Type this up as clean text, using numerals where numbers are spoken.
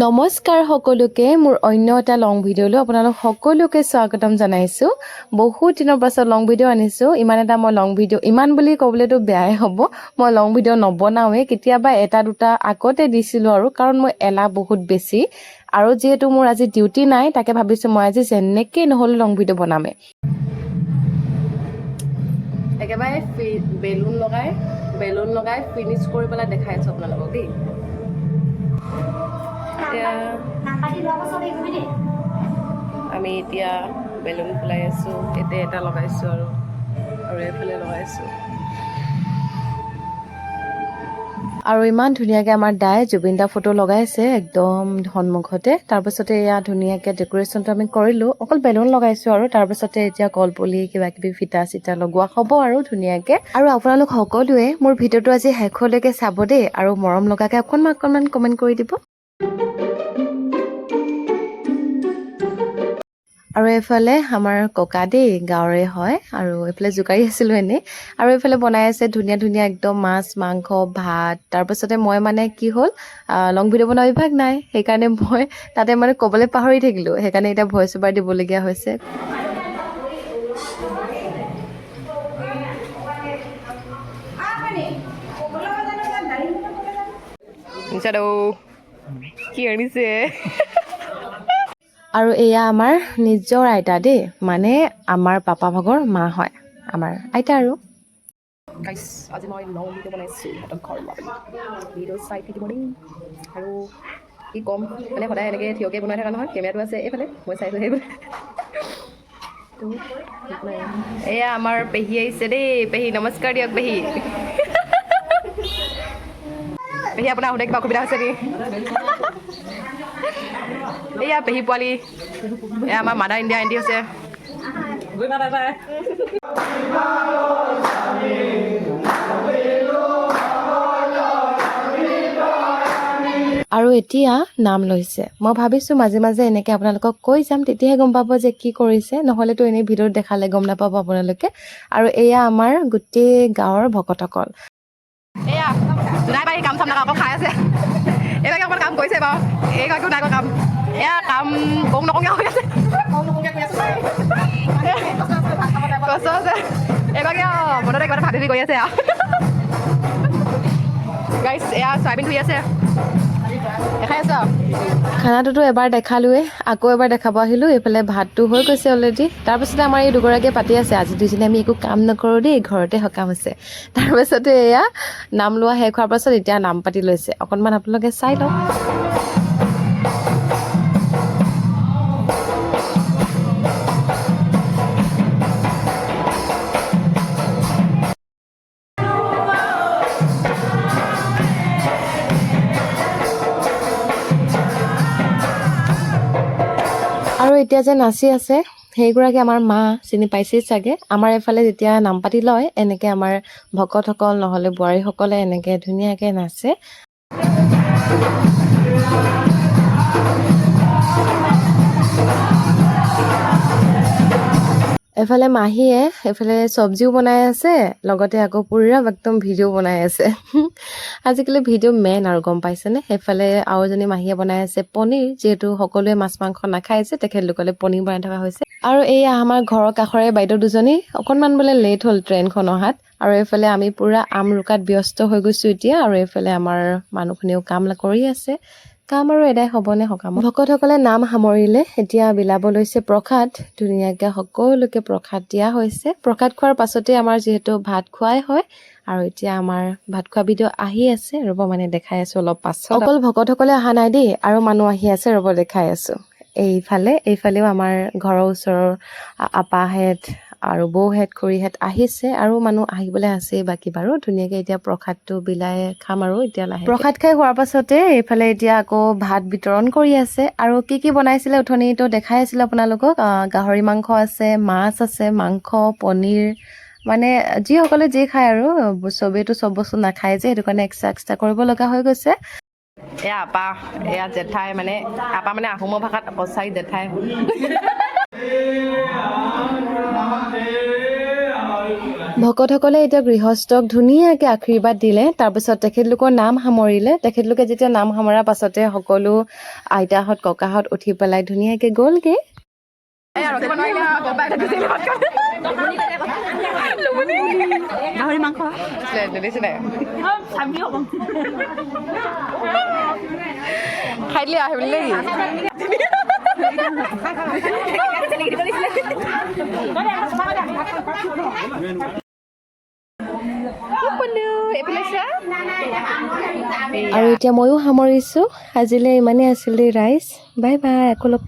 নমস্কাৰ সকলোকে, মোৰ অন্য এটা লং ভিডিঅ'লৈ আপোনালোক সকলোকে স্বাগতম জনাইছোঁ। বহুত দিনৰ পাছত লং ভিডিঅ' আনিছোঁ। ইমান এটা মই লং ভিডিঅ' ইমান বুলি ক'বলৈতো বেয়াই হ'ব, মই লং ভিডিঅ' নবনাওঁৱেই। কেতিয়াবা এটা দুটা আগতে দিছিলোঁ আৰু, কাৰণ মই এলাহ বহুত বেছি। আৰু যিহেতু মোৰ আজি ডিউটি নাই, তাকে ভাবিছোঁ মই আজি যেনেকেই নহ'লেও লং ভিডিঅ' বনামেই। একেবাৰে বেলুন লগাই ফিনিছ কৰি পেলাই দেখাই আছোঁ আপোনালোকক দেই। এতিয়া আমি এতিয়া বেলুন ফুলাই আছোঁ। এতিয়া এটা লগাইছোঁ আৰু আৰু এইফালে লগাইছোঁ। আৰু ইমান ধুনীয়াকৈ আমাৰ দাই জুবিন দা ফটো লগাইছে একদম সন্মুখতে। তাৰপাছতে এয়া ধুনীয়াকৈ ডেক'ৰেশ্যনটো আমি কৰিলোঁ, অকল বেলুন লগাইছোঁ। আৰু তাৰপাছতে এতিয়া কলপুলি, কিবা কিবি, ফিটা চিটা লগোৱা হ'ব আৰু ধুনীয়াকৈ। আৰু আপোনালোক সকলোৱে মোৰ ভিডিঅ'টো আজি শেষলৈকে চাব দেই আৰু মৰম লগাকৈ অকণমান অকণমান কমেণ্ট কৰি দিব। আৰু এইফালে আমাৰ ককা দেই, গাঁৱৰে হয়। আৰু এইফালে জোকাৰি আছিলোঁ এনেই। আৰু এইফালে বনাই আছে ধুনীয়া ধুনীয়া একদম মাছ, মাংস, ভাত। তাৰপাছতে মই মানে কি হ'ল, লং ভিডিঅ' বনোৱা অভ্যাস নাই, সেইকাৰণে মই তাতে মানে ক'বলৈ পাহৰি থাকিলোঁ। সেইকাৰণে এতিয়া ভইচ অভাৰ দিবলগীয়া হৈছে। কি আনিছে? আৰু এয়া আমাৰ নিজৰ আইতা দেই, মানে আমাৰ পাপা ভাগৰ মা হয়, আমাৰ আইতা। আৰু গাইছ, আজি মই লং ভিডিঅ' বনাইছোঁ ইহঁতক ঘৰ লোৱা বুলি। ভিডিঅ' চাই থাকিব দেই। আৰু কি ক'ম, মানে সদায় এনেকৈ থিয়কৈ বনাই থকা নহয়, কেমেৰাটো আছে এইফালে, মই চাইছোঁ সেইফালে। তো এয়া আমাৰ পেহী আহিছে দেই। পেহী, নমস্কাৰ দিয়ক পেহী। পেহী, আপোনাৰ আহোঁতে কিবা অসুবিধা হৈছে নেকি? এয়া পেহী পোৱালি, এয়া আমাৰ মাদাৰ ইণ্ডিয়া আণ্টি হৈছে। আৰু এতিয়া নাম লৈছে। মই ভাবিছোঁ মাজে মাজে এনেকৈ আপোনালোকক কৈ যাম, তেতিয়াহে গম পাব যে কি কৰিছে। নহ'লেতো এনেই ভিডিঅ'ত দেখালে গম নাপাব আপোনালোকে। আৰু এয়া আমাৰ গোটেই গাঁৱৰ ভকতসকল। এয়া জোনাই বাৰী কাম চাম নাকা, অকল খাই আছে। এইভাগে অকণমান কাম কৰিছে বাৰু, এইগৰাকীও নাই কৰা কাম। এয়া কাম কওঁ নকওঁকৈ হৈ আছে, কষ্ট আছে। এইগৰাকী আৰু মনতে কিবা এটা ভাবি ভাবি কৰি আছে। আৰু গাইছ, এয়া চয়াবিন ধুই আছে, দেখাই আছোঁ আৰু। খানাটোতো এবাৰ দেখালোৱে, আকৌ এবাৰ দেখাব আহিলোঁ। এইফালে ভাতটো হৈ গৈছে অলৰেডি। তাৰপিছতে আমাৰ এই দুগৰাকীয়ে পাতি আছে, আজি দুজনী আমি একো কাম নকৰোঁ দেই, ঘৰতে সকাম আছে। তাৰপাছতে এয়া নাম লোৱা শেষ হোৱাৰ পাছত এতিয়া নাম পাতি লৈছে। অকণমান আপোনালোকে চাই লওক। আৰু এতিয়া যে নাচি আছে সেইগৰাকী আমাৰ মা, চিনি পাইছেই চাগে। আমাৰ এইফালে যেতিয়া নাম পাতি লয়, এনেকৈ আমাৰ ভকতসকল নহ'লে বোৱাৰীসকলে এনেকৈ ধুনীয়াকৈ নাচে। এফালে মাহীয়ে এইফালে চব্জিও বনাই আছে, লগতে আকৌ পুৰা একদম ভিডিঅ' বনাই আছে। আজিকালি ভিডিঅ' মেইন আৰু, গম পাইছেনে? সেইফালে আৰু এজনী মাহীয়ে বনাই আছে পনীৰ। যিহেতু সকলোৱে মাছ মাংস নাখায় যে, তেখেতলোকলে পনীৰ বনাই থকা হৈছে। আৰু এইয়া আমাৰ ঘৰৰ কাষৰে বাইদেউ দুজনী, অকণমান বোলে লেট হ'ল ট্ৰেইনখন অহাত। আৰু এইফালে আমি পূৰা আম ৰুকাত ব্যস্ত হৈ গৈছোঁ এতিয়া। আৰু এইফালে আমাৰ মানুহখিনিও কাম কৰি আছে। কাম আৰু এদাই হ'বনে সকাম? ভকতসকলে নাম সামৰিলে, এতিয়া বিলাব লৈছে প্ৰসাদ। ধুনীয়াকৈ সকলোকে প্ৰসাদ দিয়া হৈছে। প্ৰসাদ খোৱাৰ পাছতে আমাৰ যিহেতু ভাত খোৱাই হয়। আৰু এতিয়া আমাৰ ভাত খোৱা ভিডিঅ' আহি আছে, ৰ'ব, মানে দেখাই আছোঁ অলপ পাছত। অকল ভকতসকলে অহা নাই দেই, আৰু মানুহ আহি আছে, ৰ'ব দেখাই আছোঁ। এইফালেও আমাৰ ঘৰৰ ওচৰৰ আপাহেঁত আৰু বৌহেঁত, খুৰীহেঁত আহিছে। আৰু মানুহ আহিবলৈ আছেই বাকী বাৰু। ধুনীয়াকৈ এতিয়া প্ৰসাদটো বিলাই খাম আৰু এতিয়া লাহে। প্ৰসাদ খাই হোৱাৰ পাছতে এইফালে এতিয়া আকৌ ভাত বিতৰণ কৰি আছে। আৰু কি কি বনাইছিলে উঠনিটো দেখাই আছিলোঁ আপোনালোকক। গাহৰি মাংস আছে, মাছ আছে, মাংস, পনীৰ, মানে যিসকলে যি খায় আৰু। চবেইতো চব বস্তু নাখায় যে, সেইটো কাৰণে এক্সট্ৰা এক্সট্ৰা কৰিব লগা হৈ গৈছে। এয়া আপা, এয়া জেঠাই, মানে আপা মানে আহোমৰ ভাষাত কছাৰী জেঠাই। ভকতসকলে এতিয়া গৃহস্থক ধুনীয়াকৈ আশীৰ্বাদ দিলে। তাৰপিছত তেখেতলোকৰ নাম সামৰিলে। তেখেতলোকে যেতিয়া নাম সামৰাৰ পাছতে সকলো আইতাহঁত ককাহঁত উঠি পেলাই ধুনীয়াকৈ গ'লগৈ। গাহৰি মাংস। খাই দিলে আহিব নেকি? এইফালে চোৱা। আৰু এতিয়া ময়ো সামৰিছোঁ। আজিলৈ ইমানেই আছিল দেই ৰাইজ, বাই বাই, আকৌ লগ